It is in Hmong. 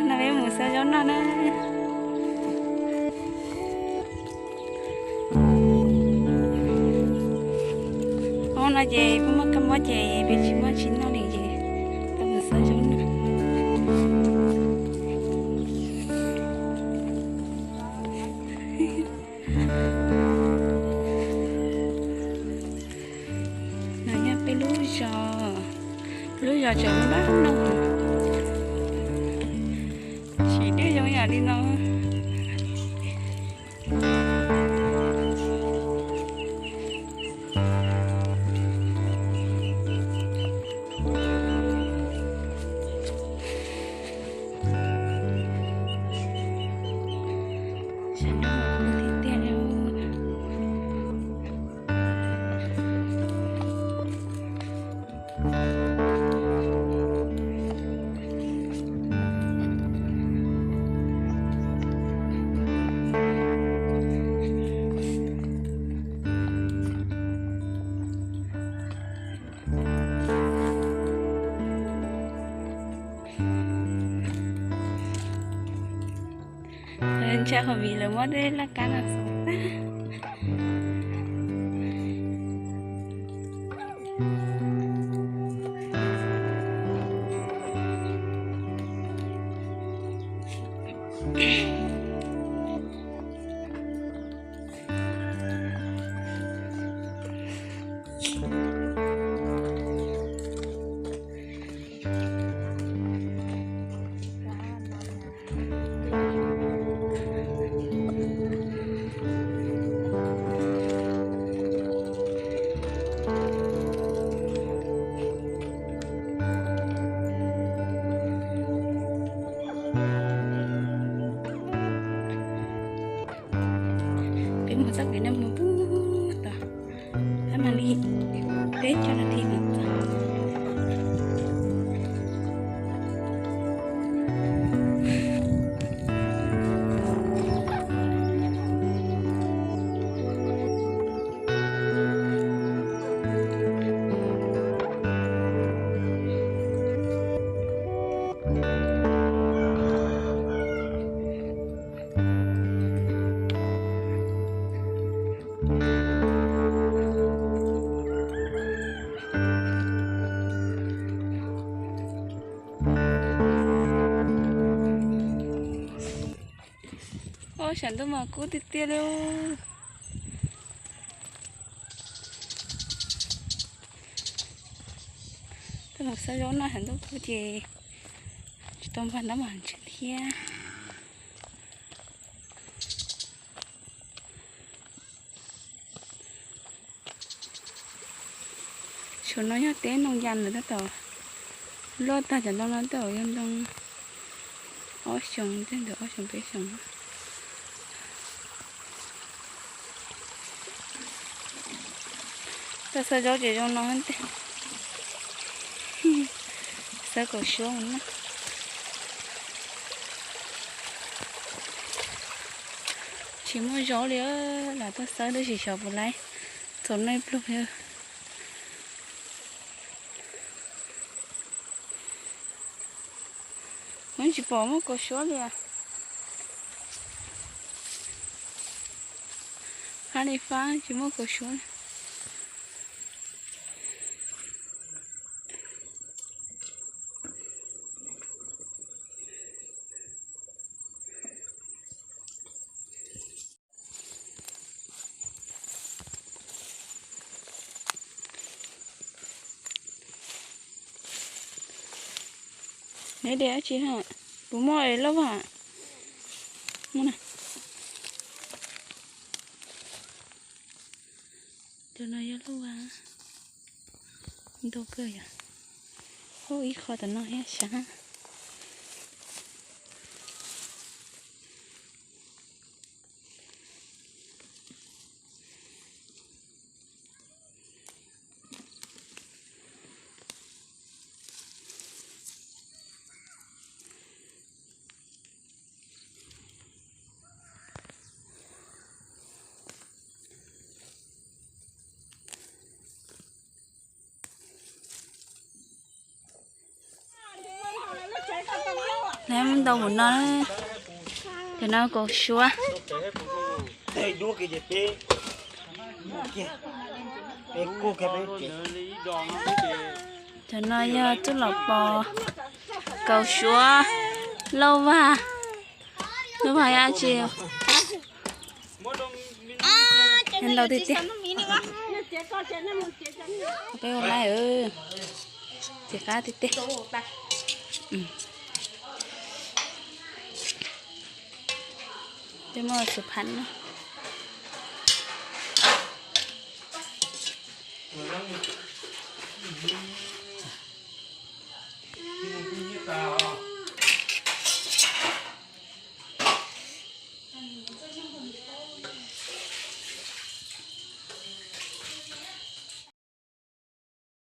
No peb mus xawb zaub noj na. Hnub no ces peb muaj kab mob ces peb tsis muaj tsis noj li ces peb mus xawb zaub noj. No yog peb lub zos, lub zos tseem npab no, siv dej zoo yam li no. Ntshai qhov viv lawv muab tej laj kab no xov tag. Peb mus txoj kev nej mus pub tod, tab mam li peb caug nas this mam txog. Ob sab ntuj mas kub tiag tiag li. Twb mus xawb zaub noj sab ntuj kub ces tsis tau npag ntab mas ntshe thiab. Saum no yog teb ntoo yas lawm tab tom luaj tag, cov ntoo no tab tom yog ntoo ob xyoos tej ntawd, ob xyoos peb xyoos. Tuaj xawb zaub ces zoo no ntag. Xawb kaum suab mus noj. Tsis muaj zaub li, lam tuaj xawb tab sis xyov puas laib txaus noj pluag li. Nws tsis pom muaj kaum suab li. Fab li fab tsis muaj kaum suab li. Neb de dab tsi ha? Puas muaj es loj vas? Muaj na. Tus no yog loj vas. Ntau kawg yom. Ub, ib qho tom no thiab sab. Ntau mus no, cov no kaus suab. Cov no yog tub los pos, kaus suab, lauj vag, lauj vag tsis ntau tiag tiag. Peb ua laij, ces qab tiag tiag. Peb muab xu phab no.